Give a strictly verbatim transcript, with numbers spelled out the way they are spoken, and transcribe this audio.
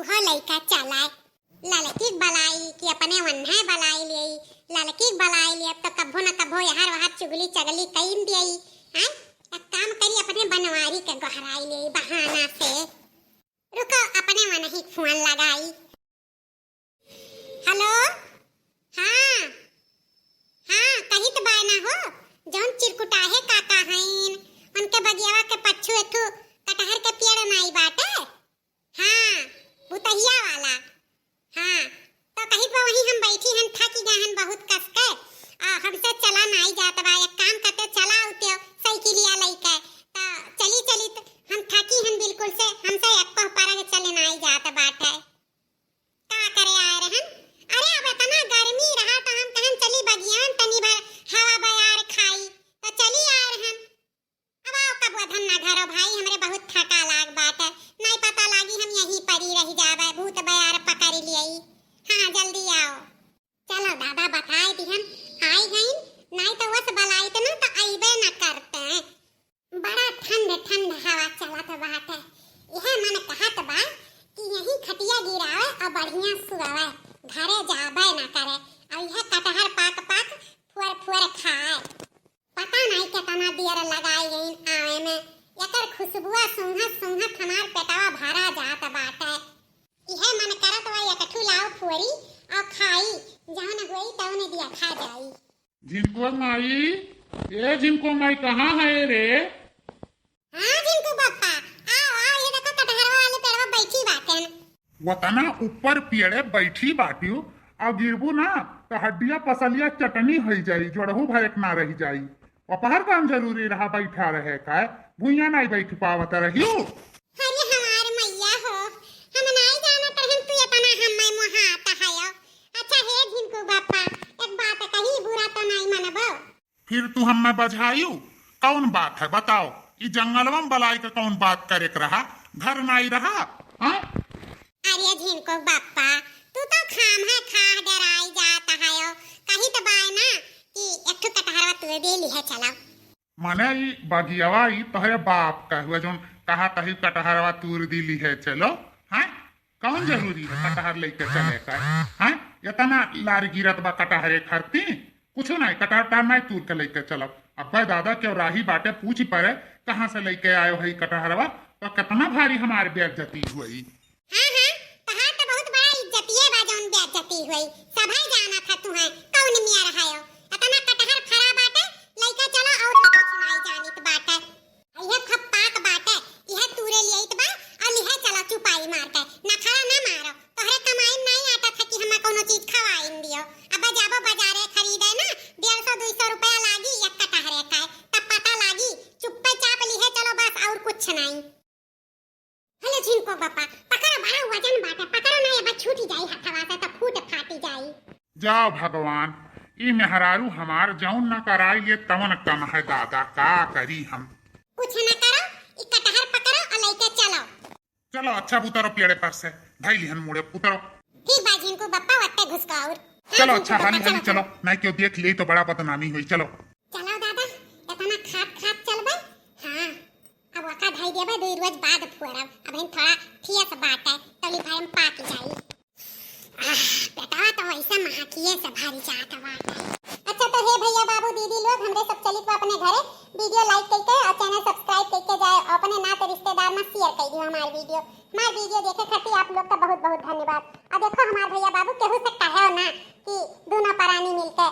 उहो लइका चलाए। ललकी क बलाई कि अपने वन्हे बलाई लेई, ललकी क बलाई लेई, अब तो कभो न कभो यहर वहर चुगली चगली कइन देई। हैं? एक काम करी, अपने बनवारी के गोहराई लेई बहाना से। रुको, अपने वनही क फोन लगाई। हेलो, हाँ, हाँ, कहित बाय ना हो, जौन चिरकुटाहे काका हईन, उनके बगियावा के पच्छू एक ठो कटहर के पेड़ नाई बाटे। हाँ, बुतहिया वाला। हाँ, तो कहित बा वहीं हम बैठी हन, थकी गए हन बहुत कस के। आ, हमसे चला नाई जात बा, एक काम करते, चला आउते साइकिलिया लइके। तो चली, चली, तो हम थकी हन बिल्कुल से, हमसे एक पह परग चले नाई जात बाटे। का करे आए रहन? अरे, अब इतना गर्मी रहा तो हम कहन चली बगियान तनी भर हवा बयार खाई, तो चली आए रहन। अब आओ कबो धन्ना घरो भाई, हमरे बहुत थका लाग बाटे, नाई पता लागी हम यहीं परी रह जाबे, भूत बयार पकड़ लियई। हाँ, जल्दी आओ। चलो दादा, बताए दिहन, आई गईन, नाई तो वस बलाइत ना तो अइबे न करते। बड़ा ठंड ठंड हवा चलत बाटे। इहे मन कहत बा कि यहीं खटिया गिरावे और बढ़िया सुआवे, घरे जाबे ना करे। और इहे कटहर पाक पाक फुअर फुअर खाए। पता नहीं केतना देर लगाई गईन आवे में। एकर खुशबुआ सूंघत सूंघत हमार पेटवा भरा जात बाटे। इहे मन करत बा एक ठू लाओ फुअरी और खाई, जौन होई तौन दिया खा जाई। झिनको माई, ए झिनको माई, कहाँ है रे? हाँ झिनको बप्पा, आओ, आओ, ये देखो कटहरवा वाले पेड़वा बैठी बाटेन। वतना ऊपर पेड़े बैठी बाटियो, आ गिरबू ना तो हड्डिया पसलिया चटनी होई जाई, जोड़हू भरेक ना रही जाई। अपहर काम जरूरी रहा बैठा रहे का, भुइयां नाई बैठ पावत रहियो। अरे हमार मैया हो, हम नाई जानत रहन तू इतना हम्मे मोहात हयो। अच्छा हे झिनको बापा, एक बात कही, बुरा तो नाई मनबो? फिर तू हम्मे बझायू, कौन बात है बताओ? ई जंगलवा में बलाई के कौन बात करे के रहा? घर नाई रहा? हाँ? अरे झिनको बापा, तू तो खाम है खा डराई जात हयो। कही तो बाय ना कि एक ठो कटहरवा तू दे लिहे चला। माने ई बगियावा ई तोहरे बाप का हुआ, जौन कहा तही कटहरवा तूर दी लिहे चलो, हैं? कौन जरूरी है कटहर लेके चले का, हैं? इतना लार गिरत बा कटहरे खरती, कुछ नहीं, कटहर टार नहीं तूर के लेके चलब। अब्बे दादा के राही बाटे, पूछ परे, कहाँ से लेके आयो है कटहरवा, तो कितना भारी हमार बेइज्जती हुई। हाँ, हाँ, तहार तो बहुत बड़ा इज्जतिये बा, जौन बेइज्जती हुई। सभे जानत ह तुहे, कौन मिया रहायो। अतना कटहर फरा बाटे, लइका चला और कुछ नाई जानित बाटे। इहे खप्पाक बाटे, इहे तूरे लियाइत बा, और लिहे चला चुपाई मार के। नखरा ना मारो, तोहरे कमाई में नाई आटा था कि हमें कौनो चीज खवाइन दियो। अब जाबो बाजारे खरीदे ना, डेढ़ सौ दुई सौ रुपया लागी एक कटहरे का, तब पता लागी। चुप्पे चाप लिहे चलो बस, और कुछ नाई। हेलो झिनको बापा, पकड़ो, बड़ा वजन बाटे, पकड़ो ना, ये बस छूटी जाई हथवा से तो फूट फाटी जाई। जाओ भगवान, ई मेहरारू हमार जौन न कराई ये तवन कम है दादा, का करी हम। कुछ न करो, ई कटहर पकड़ो और लेके चलो। चलो अच्छा उतरो पेड़े पर से, धई लिहन मुड़े उतरो। ठीक बा झिनको बापा, वत्ते घुसको और। हाँ, चलो झिनको अच्छा बापा, हाली हाली चलो, चलो, चलो। नहीं क्यों देख ले तो बड़ा बदनामी हुई, चलो। चलो दादा, इतना खात खात चलबे। हाँ, अब ओका धई देबे, दुई रोज बाद फोड़ब। अबहिन थोड़ा ठियस बाटे, तली भर में पाक जाई। आह, पेटवा तो वैसे महकिए से भरी जात बाटे। अच्छा तो हे भैया बाबू दीदी लोग, हमरे सब चलित बा अपने घरे। वीडियो like कइके और चैनल सब्सक्राइब कइके जाए, और अपने नाते रिश्तेदार में शेयर कइ दियो हमार वीडियो। हमार वीडियो देखे खातिर आप लोग का बहुत बहुत धन्यवाद। और देखो हमार भैया बाबू केहू से कहो ना कि दोनों परानी मिलके